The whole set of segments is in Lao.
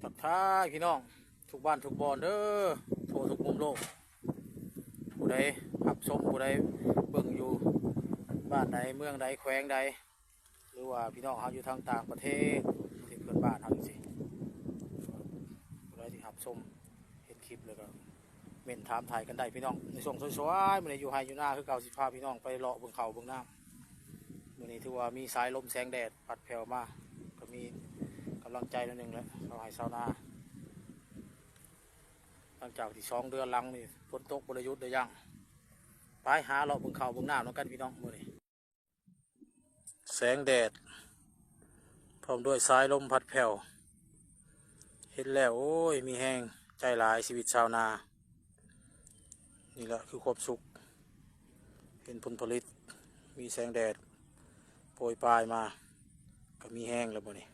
ທັກທາຍພີ່ນ້ອງທຸກບ້ານທຸກບ່ອນເດີ ທົ່ວທຸກມຸມໂລກ. ຜູ້ໃດຮັບຊົມ ຜູ້ໃດເບິ່ງຢູ່ບ້ານໃດ ເມືອງໃດ ແຂວງໃດ ຫຼືວ່າພີ່ນ້ອງເຮົາຢູ່ທາງຕ່າງປະເທດ ປະເທດເພື່ອນບ້ານເຮົາຈັ່ງຊີ້ ຜູ້ໃດທີ່ຮັບຊົມເຫັນຄລິບແລ້ວກໍເມັ້ນຖາມຖ່າຍກັນໄດ້ພີ່ນ້ອງ. ໃນຊ່ວງສວຍໆ ມື້ນີ້ຢູ່ໄຮ່ຢູ່ນາຄືເກົ່າ ຊິພາພີ່ນ້ອງໄປເລາະເບິ່ງເຂົ້າເບິ່ງນ້ຳ. ມື້ນີ້ຖືວ່າມີສາຍລົມແສງແດດພັດແຜ່ວມາ ກໍມີກຳລັງໃຈໜ້ອຍໜຶ່ງແຫຼະ ຊາວໄຮ່ຊາວນາ. ຫຼັງຈາກທີ່ສອງເດືອນຫຼັງນີ້ຝົນຕົກບໍ່ໄດ້ຢຸດໄດ້ຢັ້ງ. ໄປຫາເລາະເບິ່ງເຂົ້າເບິ່ງນ້ຳນຳກັນພີ່ນ້ອງມື້ນີ້. ແສງແດດພ້ອມດ້ວຍສາຍລົມພັດແຜ່ວ ເຫັນແລ້ວ ໂອ້ຍ ມີແຮງໃຈຫຼາຍຊີວິດຊາວນາ. ນີ້ແຫຼະຄືຄວາມສຸກ ເຫັນຜົນຜະລິດ ມີແສງແດດໂປຍປາຍມາ ກໍມີແຮງແລ້ວບາດນີ້.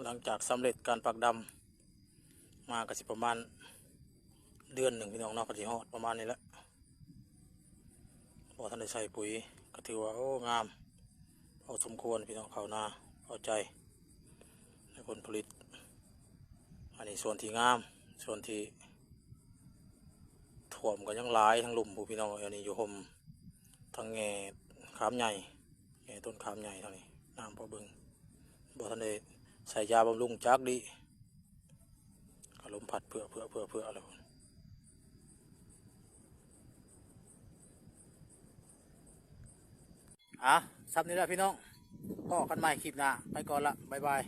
ຫຼັງຈາກສຳເລັດການປັກດຳມາ ກໍຊິປະມານເດືອນໜຶ່ງພີ່ນ້ອງເນາະ ກໍຊິຮອດປະມານນີ້ແຫຼະ. ບໍ່ທັນໄດ້ໃສ່ປຸຍ ກໍຖືວ່າ ໂອ້ ງາມພໍສົມຄວນພີ່ນ້ອງ ເຂົ້ານາພໍໃຈໃນຜົນຜະລິດ. ອັນນີ້ສ່ວນທີ່ງາມ ສ່ວນທີ່ຖ້ວມກໍຍັງຫຼາຍ ທັງລຸ່ມພຸ້ນພີ່ນ້ອງ. ອັນນີ້ຢູ່ຮົ່ມ ທັງແງ່ຂາມໃຫຍ່ ແງ່ຕົ້ນຂາມໃຫຍ່ທາງນີ້ ງາມພໍເບິ່ງ. ບໍ່ທັນໄດ້ໃສ່ຢາບຳລຸງຈັກດີ້ ກໍລົມພັດເຜືອໆໆໆແລ້ວ. ອ່າ ສ່ຳນີ້ລະພີ່ນ້ອງ ພໍ້ກັນໃໝ່ຄລິບໜ້າ ໄປກ່ອນລະ ບາຍບາຍ.